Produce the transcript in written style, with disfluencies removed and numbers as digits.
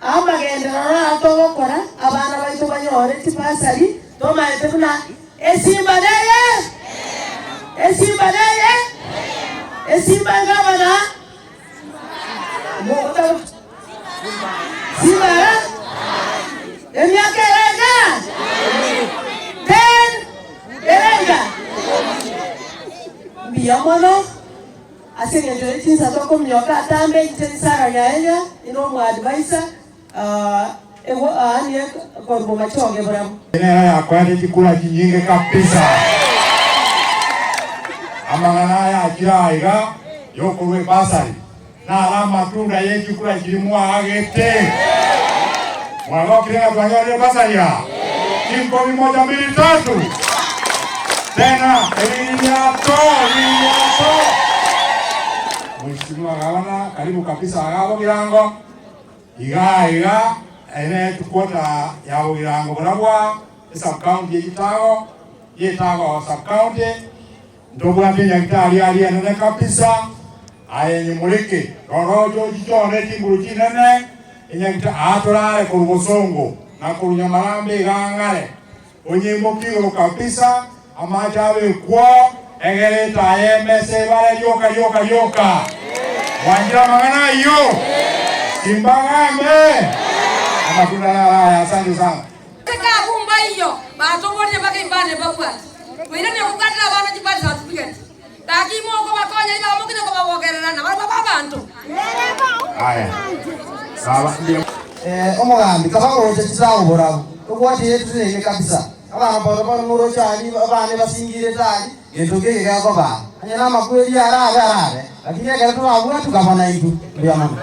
Amagenderero aya togokora, abana baito banyore chibasari, tomaete buna esimba neye, esimba neye, esimba engabana, simba emiaka erenga ten erenga mbuya mono. Ase engencho ye chinsa tokomioka atambe inche Sarah Nyaenya inde omoadviser ego aanie korwa bomachoge borabu. Nero yakoete chikura chinyinge kabisa. Amang'ana aya achire aiga yokorwa ebasari naro amatunda ye chikura chiria mwaagete. Mwagokire ng'a twanyorire ebasari aa? Chinkobi moja mbili tatu. Tena ebiririato ebiririato. Mheshimiwa Gavana karibu kabisa igaa Bogirango. Igaa iga ere headquarter ya Bogirango borabwa esub county ya Itago, ya Itago sub county. Ntobwate enyagitari aria enene kabisa, aye nyimureke, rora oche ochichore chinguru chinene, enyagitari aa torare korwa bosongo na korwa nyamarambe iga ang'are, Onyimokie igoro kabisa, amache abekwo, egere etaya emesa ebare rioka rioka rioka. Mwanchire amang'ana ayio? Timbagambe? Amatunda naro aya, asante sana. Ase mbayio batoborire mpaka imbane mbabwate. Koirania kobwatera abana chibirth certificate. Gaki mokobakonya ribaga mokina kobabokerera nabarabwo babe abanto. Aya, baba, mbuya. Omogambi kabagocha chisago borabu, tobwati etuteneine kabisa. Abana boroboro noroche aria abane basingire tari gento kege gekobaa. Onye namakweri arabe arabe, lakini ekero torabwatwe kaba naintwe. Mbuya mono.